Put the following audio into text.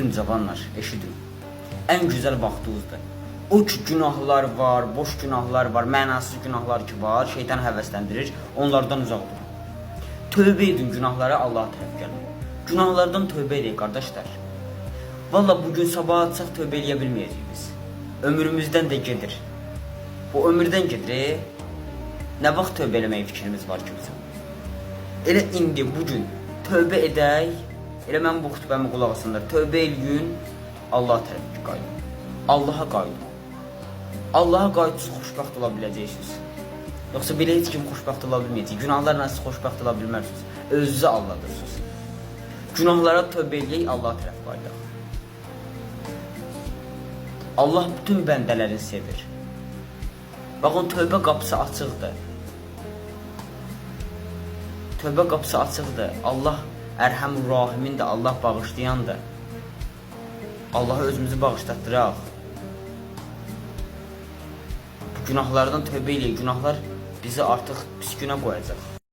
Cavanlar, eşidin. Ən gözəl vaxtınızdır. O ki günahlar var, boş günahlar var, mənasız günahlar ki var, şeytan həvəsləndirir, onlardan uzaq durun. Tövbə edin günahlara, Allaha tərəf gəlin. Günahlardan tövbə edək qardaşlar. Valla bu gün sabah atsaq tövbə eləyə bilməyəcəyik biz. Ömrümüzdən də gedir. Bu ömürdən gedir. Nə vaxt tövbə eləmək fikrimiz var ki bizim? Elə indi bu gün tövbə edək. Elə mən bu xutbəmi qulaq asınlar. Tövbə eləyin, Allah tərəf qayıdın. Allaha qayıdın. Allaha qayıtsız xoşbəxt ola biləcəksiniz. Yoxsa belə heç kim xoşbəxt ola bilməyəcək. Günahlarla siz xoşbəxt ola bilməzsiniz. Özünüzü aldadırsınız. Günahlara tövbə eləyək, Allah tərəf qayıdaq. Allah bütün bəndələrini sevir. Baxın, tövbə qapısı açıqdır. Tövbə qapısı açıqdır. Allah Ərhəmür Rahimindir, Allah bağışlayandır. Allaha özümüzü bağışlatdıraq. Bu günahlardan tövbə eləyək. Günahlar bizi artıq pis günə qoyacaq.